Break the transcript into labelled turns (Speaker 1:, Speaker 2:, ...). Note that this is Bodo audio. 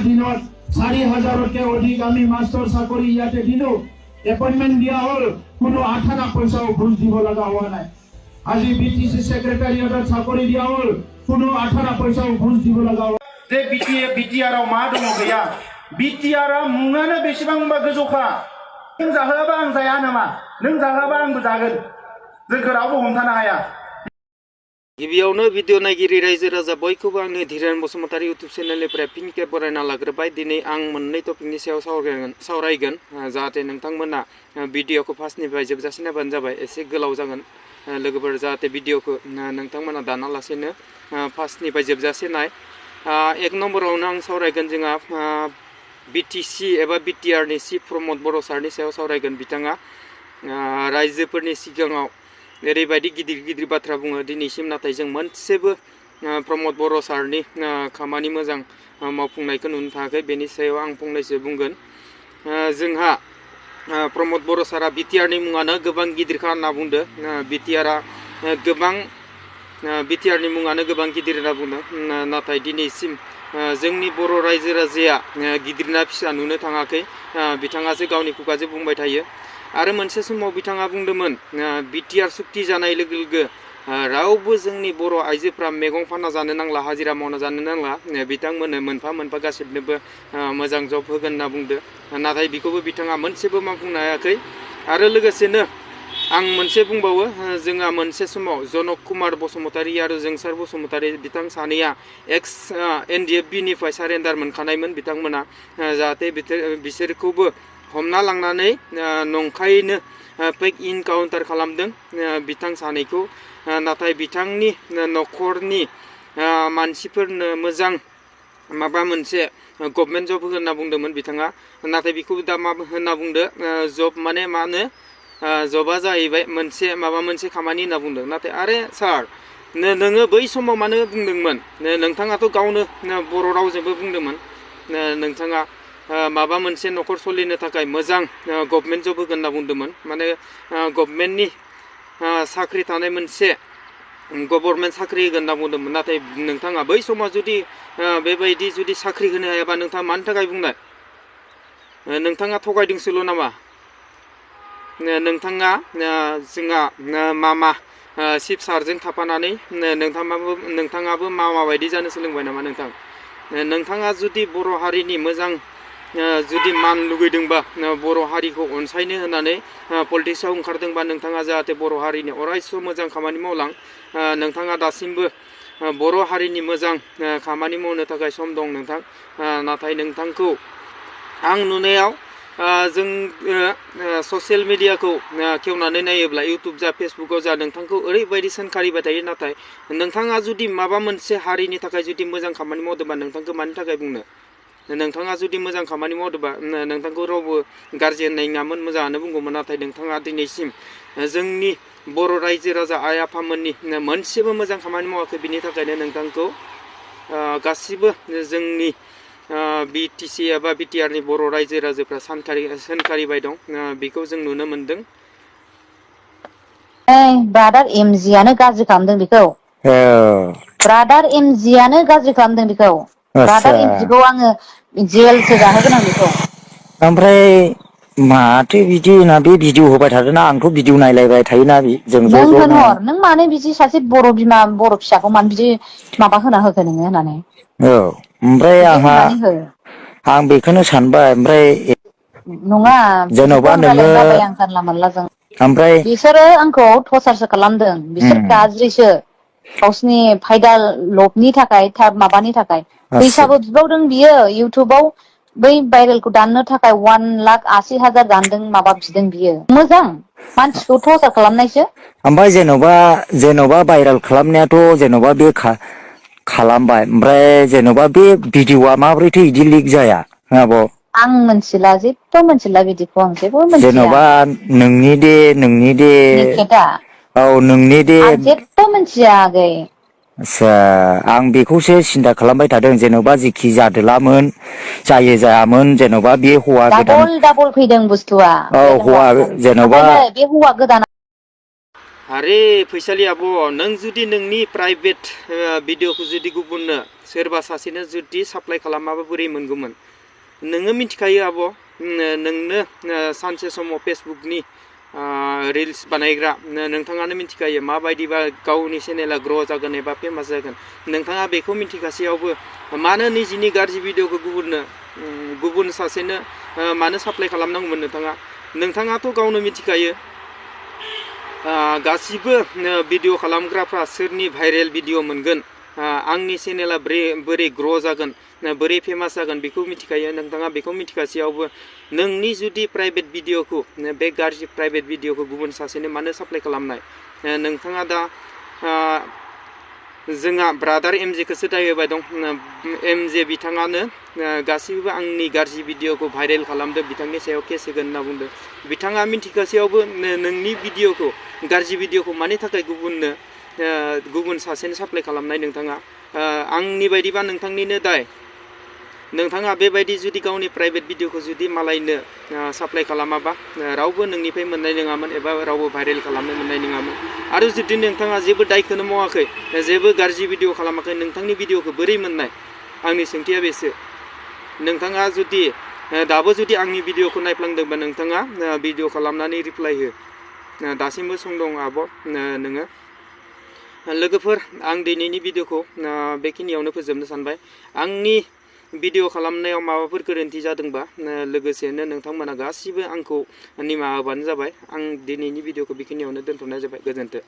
Speaker 1: দিনত 4000কে অধিক আমি মাস্টার চাকৰি ইয়াতে দিলো এপইন্টমেন্ট দিয়া হল কোনো 18 পইচাও ঘুষ দিব লগা হোৱা নাই আজি বিটিসি সেক্রেটারিয়েটত চাকৰি দিয়া হল কোনো 18 পইচাও ঘুষ দিব লগা হোৱা যে বিটিআর मा दङ गैया बिटिआर मुङानो बेसेबांबा गोजौखा नों जाहोआबा आं जाया नामा नों जाहोआबा आंबो जागोन जोंखौ रावबो हमथानो हाया
Speaker 2: गिबियावनो भिडिअ नायगिरि रायजो राजा बयखौबो आंनि धीरेन बसुमतारी इउटुब चेनेलनिफ्राय फिन खेब बरायना लाग्रोबाय दिनै आं मोननै टपिकनि सायाव सावरायगोन जाहाथे नोंथांमोना भिडिअखौ फार्स्टनिफ्राय जोबजासिम नायबानो जाबाय एसे गोलाव जागोन लोगोफोर जाहाथे भिडिअखौ नोंथांमोना दानालासेनो फार्स्टनिफ्राय जोबजासे नाय एक नम्बरावनो आं सावरायगोन जोंहा बिटिसि एबा बिटिआरनि चिफ प्रमद बर' सारनि सायाव सावरायगोन बिथाङा रायजोफोरनि सिगाङाव ओरैबायदि गिदिर गिदिर बाथ्रा बुङो दिनैसिम नाथाय जों मोनसेबो प्रमद बर' सारनि खामानि मोजां मावफुंनायखौ नुनो थाङाखै बेनि सायाव आं फंनैसो बुंगोन जोंहा प्रमद बर' सारा बिटिआरनि मुङानो गोबां गिदिरखा होनना बुंदो बिटिआरनि मुङानो गोबां गिदिर होनना बुंदों नाथाय दिनैसिम जोंनि बर' रायजो राजाया गिदिरना फिसा नुनो थाङाखै बिथाङासो गावनि खुगाजों बुंबाय थायो आरो मोनसे समाव बिथाङा बुंदोंमोन बिटिआर सुक्ति जानाय लोगो लोगो रावबो जोंनि बर' आइजोफ्रा मैगं फानना जानो नांला हाजिरा मावना जानो नांला बिथांमोननो मोनफा मोनफा गासिबनोबो मोजां जब होगोन होनना बुंदो नाथाय बेखौबो बिथाङा मोनसेबो मावफुंनो हायाखै आरो लोगोसेनो आं मोनसे बुंबावो जोंहा मोनसे समाव जनक कुमार बसुमतारी आरो जोंसार बसुमतारी बिथां सानैया एक्स NDFB निफ्राय सारेन्डार मोनखानायमोन बिथांमोना जाहाथे बिसोरखौबो हमना लांनानै नंखायैनो फेक इनकाउन्टार खालामदों बिथां सानैखौ नाथाय बिथांनि न'खरनि मानसिफोरनो मोजां माबा मोनसे गभर्नमेन्ट जब होगोन होनना बुंदोंमोन बिथाङा नाथाय बेखौ दा मा होनना बुंदो जब माने मा होनो जबा जाहैबाय माबा मोनसे खामानि होनना बुंदों नाथाय आरे सार नोङो बै समाव मानो बुंदोंमोन नोंथाङाथ' गावनो बर' रावजोंबो बुंदोंमोन नोंथाङा माबा मोनसे न'खर सोलिनो थाखाय मोजां गभर्नमेन्ट जब होगोन होनना बुंदोंमोन माने गभर्नमेन्टनि साख्रि थानाय मोनसे गभर्नमेन्ट साख्रि होगोन होनना बुंदोंमोन नाथाय नोंथाङा बै समाव जुदि बेबायदि जुदि साख्रि होनो हायाबा नोंथाङा मानि थाखाय बुंनाय नोंथाङा थगायदोंसोल' नामा नोंथाङा जोंहा मामा चिफ सारजों थाफानानै नोंथाङाबो मामा बायदि जानो सोलोंबाय नामा नोंथाङा जुदि बर' हारिनि मोजां जुदि मान लुगैदोंबा बर' हारिखौ अनसायनो होननानै पलिटिक्सआव ओंखारदोंबा नोंथाङा जाहाथे बर' हारिनि अरायसम मोजां खामानि मावलां नोंथाङा दासिमबो बर' हारिनि मोजां खामानि मावनो थाखाय सम दं नोंथां नाथाय नोंथांखौ आं नुनायाव जों ससियेल मिडियाखौ खेवनानै नायोब्ला इउटुब जा फेसबुकआव जा नोंथांखौ ओरैबायदि सोंखारिबाय थायो नाथाय नोंथाङा जुदि माबा मोनसे हारिनि थाखाय जुदि मोजां खामानि मावदोंबा नोंथांखौ मानि थाखाय बुंनो नोंथाङा जुदि मोजां खामानि मावदोंबा नोंथांखौ रावबो गाज्रि होननाय नङामोन मोजाङानो बुंगौमोन नाथाय नोंथाङा दिनैसिम जोंनि बर' रायजो राजा आइ आफामोननि मोनसेबो मोजां खामानि मावाखै बिनि थाखायनो नोंथांखौ गासिबो जोंनि बिटिसि एबा बिटिआरनि बर' रायजो राजाफ्रा सोंखारिबाय दं बेखौ जों नुनो मोनदों
Speaker 3: ब्रादार एमजिआनो गाज्रि खालामदों बेखौ ब्रादार एमजिआनो गाज्रि खालामदों बेखौ ब्रादार एमजिखौ आङो जेलसो जाहोगोन आं बेखौ
Speaker 4: ओमफ्राय माथो बिदि होना बे भिडिअ होबाय थादोंना आंथ' भिडिअ नायलायबाय थायोना जों ज'
Speaker 3: नों
Speaker 4: ज'नो
Speaker 3: होनहर नों मानो बिदि सासे बर' बिमा बर' फिसाखौ मानो बिदि माबा होना होखो नोङो होननानै
Speaker 4: औ ओमफ्राय
Speaker 3: बिदि
Speaker 4: आं
Speaker 3: होननानै हो
Speaker 4: बेखौनो सानबाय ओमफ्राय
Speaker 3: नङा
Speaker 4: जेन'बा
Speaker 3: बिदिखौ आं
Speaker 4: नोङो
Speaker 3: रायलायनो बाबाय आं जानला मोनलाजों
Speaker 4: ओमफ्राय
Speaker 3: बिसोरो आंखौ टर्चारसो खालामदों बिसोर गाज्रिसो गावसिनि फायदा लबनि थाखाय माबानि थाखाय फैसाबो बिबावदों बियो इउटुबाव बै भाइरेलखौ दाननो थाखाय 1,80,000 दानदों माबा बिदों बियो मोजां मानसिखौ टर्चार खालामनायसो
Speaker 4: ओमफ्राय जेन'बा भाइरेल खालामनायाथ' जेन'बा बे खालामबाय ओमफ्राय जेन'बा बे भिडिअआ माबोरैथो इदि लिक जाया आब'
Speaker 3: आं मिथिला जेबो मिथिला बिदिखौ आं जेबो मिथिया
Speaker 4: जेन'बा नोंनि दे
Speaker 3: निकेटा
Speaker 4: औ नोंनि दे
Speaker 3: आं जेबो मिथिया आगै
Speaker 4: आदसा आं बेखौसो सिन्था खालामबाय थादों जेन'बा जेखि जादोलामोन जायामोन जेन'बा बे हौवा गोदान
Speaker 3: डाबल फैदों बुस्थुआ
Speaker 4: औ
Speaker 3: बे नङा
Speaker 4: हौवा जेन'बा
Speaker 3: ओमफ्राय नै बे हौवा गोदाना
Speaker 2: आरे फैसालि आब' नों जुदि नोंनि प्राइभेट भिडिअखौ जुदि गुबुननो सोरबा सासेनो जुदि साप्लाइ खालामाबा बोरै मोनगौमोन नोङो मिथिखायो आब' नोंनो सानसे समाव फेसबुकनि रिल्स बानायग्रा नोंथाङानो मिथिखायो माबायदिबा गावनि चेनेला ग्र' जागोन एबा फेमास जागोन नोंथाङा बेखौ मिथिखासेयावबो मानो निजिनि गाज्रि भिडिअखौ गुबुन सासेनो मानो साप्लाइ खालामनांगौमोन नोंथाङाथ' गावनो मिथिखायो गासिबो भिडिअ खालामग्राफ्रा सोरनि भाइरेल भिडिअ मोनगोन आंनि चेनेला बोरै ग्र' जागोन बोरै फेमास जागोन बेखौ मिथिखायो नोंथाङा बेखौ मिथिखासेयावबो नोंनि जुदि प्राइभेट भिडिअखौ बे गाज्रि प्राइभेट भिडिअखौ गुबुन सासेनो मानो साप्लाइ खालामनाय नोंथाङा दा जोंहा ब्रादार एमजेखौसो दाय होबाय दं एमजे बिथाङानो गासिबो आंनि गाज्रि भिडिअखौ भाइरेल खालामदों बिथांनि सायाव केस होगोन होनना बुंदों बिथाङा मिथिखासेयावबो नोंनि भिडिअखौ गाज्रि भिडिअखौ मानि थाखाय गुबुन सासेनो साप्लाइ खालामनाय नोंथाङा आंनि बायदिबा नोंथांनिनो दाय नोंथाङा बेबायदि जुदि गावनि प्राइभेट भिडिअखौ जुदि मालायनो साप्लाइ खालामाबा रावबो नोंनिफ्राय मोननाय नङामोन एबा रावबो भाइरेल खालामनो मोननाय नङामोन आरो जुदि नोंथाङा जेबो दायखौनो मावाखै जेबो गाज्रि भिडिअ खालामाखै नोंथांनि भिडिअखौ बोरै मोननाय आंनि सोंथिया बेसो नोंथाङा जुदि दाबो जुदि आंनि भिडिअखौ नायफ्लांदोंबा नोंथाङा भिडिअ खालामनानै रिप्लाइ हो दासिमबो सम दं आब' नोङो लोगोफोर आं दिनैनि भिडिअखौ बेखिनियावनो फोजोबनो सानबाय आंनि भिडिअ खालामनायाव माबाफोर गोरोन्थि जादोंबा लोगोसेनो नोंथांमोना गासिबो आंखौ निमाहा होबानो जाबाय आं दिनैनि भिडिअखौ बेखिनियावनो दोनथ'नाय जाबाय गोजोन्थों।